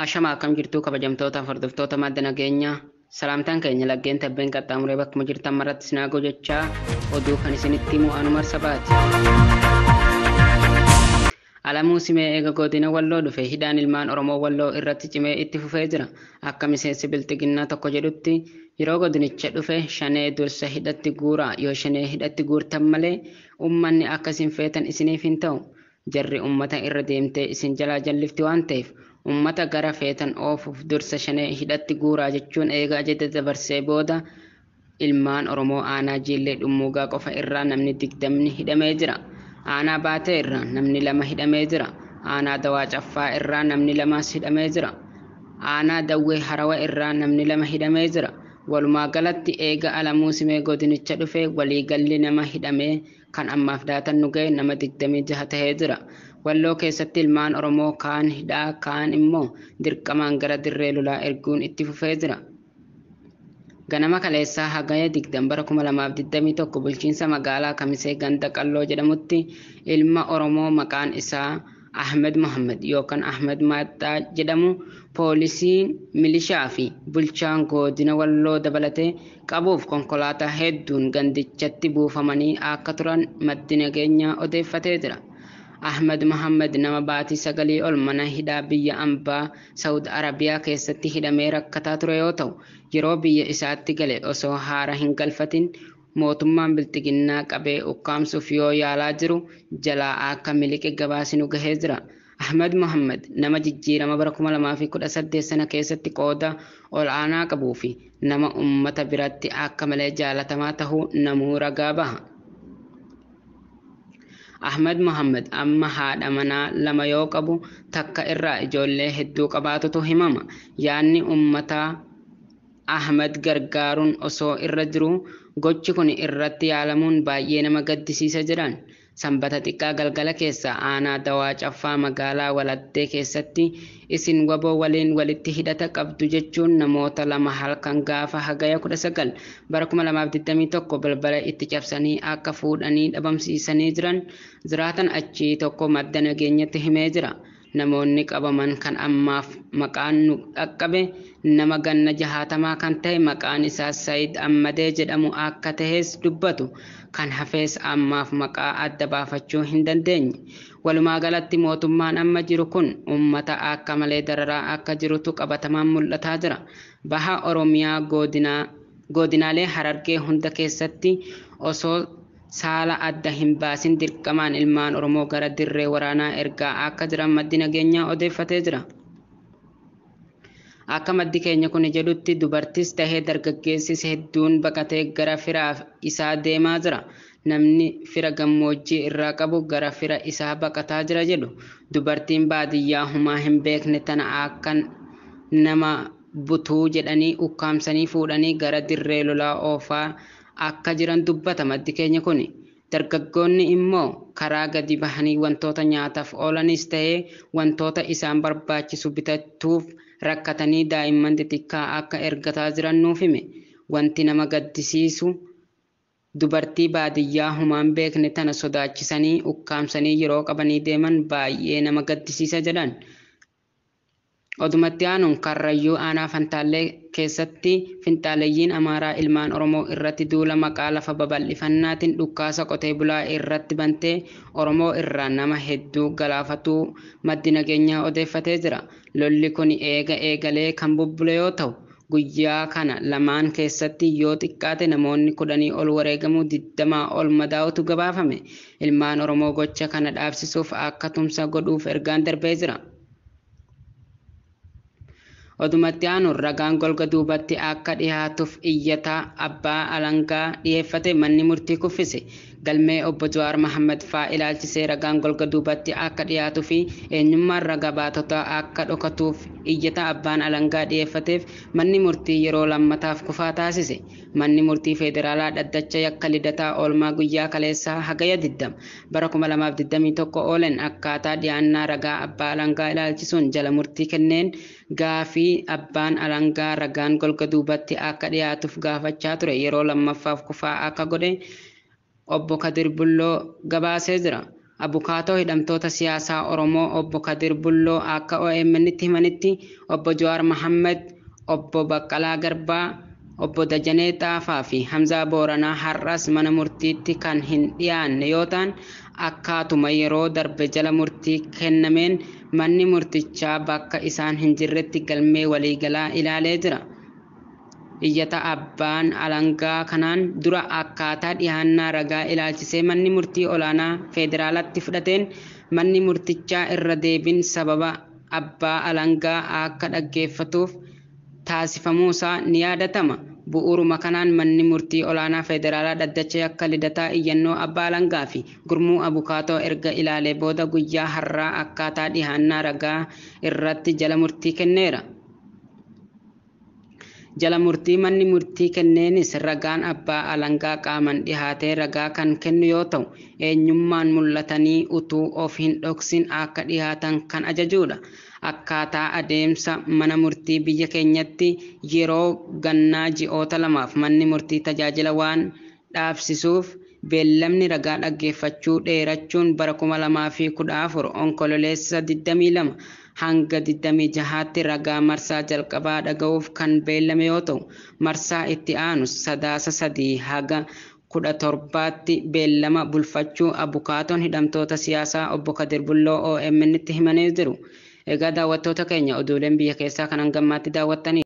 Ashama, akkam jirtuu kabajamtoota hordoftoota madda nageenyaa? Salaamtaan keenya laggeen tabbeen qaxxaamuree bakkuma jirtan maratti sinaagoo jechaa, oduu kan isinitti himu Anumar Sabaati. Alamuu Simee eega godina Walloo dhufe hidhaan ilmaan Oromoo Walloo irratti cimee itti fufee jira. Akka miseensi Bilxiginnaa tokko jedhutti, yeroo godinicha dhufe shanee dursa hidhatti guuraa, yoo shanee hidhatti guurtan malee uummanni akka isin feetan isiniif hin ta'u. Jarri uummata irra deemtee isin jalaa jallifti waan ta'eef, uummata gara feetan oofuuf dursa shanee hidhatti guuraa jechuun eega ajaja dabarsee booda, ilmaan Oromoo aanaa Jiillee Dhummuugaa qofa irraa namni 20 hidhamee jira. Aanaa Baatee irraa namni 2 hidhamee jira. Aanaa Dawaa Caffaa irraa namni 2s hidhamee jira. Aanaa Dawwee Harawa irraa namni 2 hidhamee jira. Walumaa galatti eega Alamuu Simee godinicha dhufe waliigalli nama hidhamee kan ammaaf daatan nu ga'e nama 26 tahee jira. Walloo keessatti ilmaan Oromoo kaan hidhaa, kaan immoo dirqamaan gara dirree lolaa erguun itti fufee jira. Ganama kaleessaa Hagaya 20 bara 2021 bulchiinsa magaalaa Kamisee ganda Qalloo jedhamutti ilma Oromoo maqaan isaa Ahmed Mohammed yookaan Ahmed Maaxxaa jedhamu poolisii, milishaa fi bulchaan godina Walloo dabalatee qabuuf konkolaataa hedduun gandichatti buufamanii akka turan maddi nageenyaa odeeffatee jira. Ahmed Mohammed nama baatii 9 ol mana hidhaa biyya ambaa Saawud Arabiyaa keessatti hidhamee rakkataa ture yoo ta'u, yeroo biyya isaatti gale osoo haara hin galfatin mootummaan Bilxiginnaa qabee ukkaamsuuf yoo yaalaa jiru jalaa akka miliqe gabaasinu gahee jira. Ahmed Mohammed nama jijjiirama bara 2018 sana keessatti qooda ol aanaa qabuu fi nama uummata biratti akka malee jaalatamaa tahuu namuu ragaa baha. Ahmed Mohammed amma haadha manaa 2 yoo qabu, takka irraa ijoollee hedduu qabaatutu himama. Yaadni uummataa Ahmed gargaaruun osoo irra jiru gochi kun irratti yaalamuun baay'ee nama gaddisiisa jedhan. Sanbata xiqqaa galgala keessa aanaa Dawaa Caffaa magaalaa Waladdee keessatti isin waboo waliin walitti hidhata qabdu jechuun namoota 2 halkan gaafa Hagaya 19 bara 2021 balbala itti cabsanii akka fuudhanii dhabamsiisanii jiran jiraatan achii tokko madda nageenyatti himee jira. Namoonni qabaman kan ammaaf maqaan nu dhaqqabe nama ganna 60 kan ta'e maqaan isaa Sayid Ammadee jedhamu akka tahes dubbatu, kan hafees ammaaf maqaa adda baafachuu hin dandeenye. Walumaa galatti mootummaan amma jiru kun uummata akka malee dararaa akka jirutu qabatamaan mul'ataa jira. Baha Oromiyaa godinaalee Harargee hunda keessatti osoo saala adda hin baasin dirqamaan ilmaan Oromoo gara dirree waraanaa ergaa akka jiran maddi nageenyaa odeeffatee jira. Akka maddi keenya kun jedhutti, dubartis tahee dargaggeessis hedduun baqatee gara fira isaa deemaa jira. Namni fira gammoojjii irraa qabu gara fira isaa baqataa jira jedhu. Dubartiin baadiyyaa humaa hin beekne tana akka nama butuu jedhanii ukkaamsanii fuudhanii gara dirree lolaa oofaa akka jiran dubbata maddi keenya kuni. Dargaggoonni immoo karaa gadi bahanii wantoota nyaataaf oolanis ta'ee wantoota isaan barbaachisu bitachuuf rakkatanii daa'imman xixiqqaa akka ergataa jiran nuuf hime. Wanti nama gaddisiisu dubartii baadiyyaa humaan beekne tana sodaachisanii ukkaamsanii yeroo qabanii deeman baay'ee nama gaddisiisa jedhan. Odumatti aanuun Karrayyuu aanaa Fantaallee keessatti finxaaleyyiin Amaaraa ilmaan Oromoo irratti duula maqaa lafa babal'ifannaatiin dhukkaasa qotee bulaa irratti bantee Oromoo irraa nama hedduu galaafatuu maddi nageenyaa odeeffatee jira. Lolli kun eega eegalee kan bubbule yoo ta'u, guyyaa kana lamaan keessatti yoo xiqqaate namoonni 10 ol wareegamuu, 20 ol madaa'utu gabaafame. Ilmaan Oromoo gocha kana dhaabsisuuf akka tumsa godhuuf ergaan darbee jira. Odumatti aanuun ragaan golga duubatti akka dhiyaatuuf iyyataa abbaa alangaa dhiyeeffate manni murtii kuffise. Galmee obbo Jawaar Mohammed faa ilaalchisee ragaan golga duubatti akka dhiyaatuu fi eenyummaan raga baatotaa akka dhokatuuf iyyata abbaan alangaa dhiyeeffateef manni murtii yeroo lammataaf kufaa taasise. Manni murtii federaalaa dhaddacha yakka Lidataa oolmaa guyyaa kaleessaa Hagaya 20 bara 2021 oolen akkaataa dhiyaannaa ragaa abbaa alangaa ilaalchisuun jala murtii kenneen, gaafii abbaan alangaa ragaan golga duubatti akka dhiyaatuuf gaafachaa ture yeroo lammaffaaf kufaa akka godhe obbo Kadir Bulloo gabaasee jira. Abukaatoo hidhamtoota siyaasaa Oromoo obbo Kadir Bulloo akka OMN'tti himanitti obbo Jawaar Mohaammed, obbo Baqqalaa Garbaa, obbo Dajanee Xaafaa fi Hamzaa Booranaa har'as mana murtiitti kan hin dhiyaanne yoo ta'an akkaatuma yeroo darbe jala murtii kennameen manni murtichaa bakka isaan hin jirretti galmee waliigalaa ilaalee jira. Iyyata abbaan alangaa kanaan dura akkaataa dhiyaannaa ragaa ilaalchisee manni murtii olaanaa federaalatti fudhateen manni murtichaa irra deebiin sababa abbaa alangaa akka dhaggeeffatuuf taasifamuusaa ni yaadatama. Bu'uuruma kanaan manni murtii olaanaa federaalaa dhaddacha yakka lidataa iyyannoo abbaa alangaa fi gurmuu abukaatoo erga ilaalee booda guyyaa har'aa akkaataa dhiyaannaa ragaa irratti jala murtii kenneera. Jala murtii manni murtii kenneenis ragaan abbaa alangaa qaaman dhihaatee ragaa kan kennu yoo ta'u eenyummaan mul'atanii utuu of hin dhoksin akka dhihaatan kan ajajudha. Akkaataa adeemsa mana murtii biyya keenyatti yeroo gannaa ji'oota lamaaf manni murtii tajaajila waan dhaabsisuuf beellamni ragaa dhaggeeffachuu dheerachuun bara 2014 onkololeessa 22 hanga 26tti ragaa marsaa jalqabaa dhaga'uuf kan beellame yoo ta'u marsaa itti aanu sadaasa 3 haga 17tti beellama bulfachuu abukaatoon hidhamtoota siyaasaa obbo Kadir Bulloo OMN'tti himanii jiru. Egaa daawwattoota keenya oduuleen biyya keessaa kan hangammaatti daawwattanii.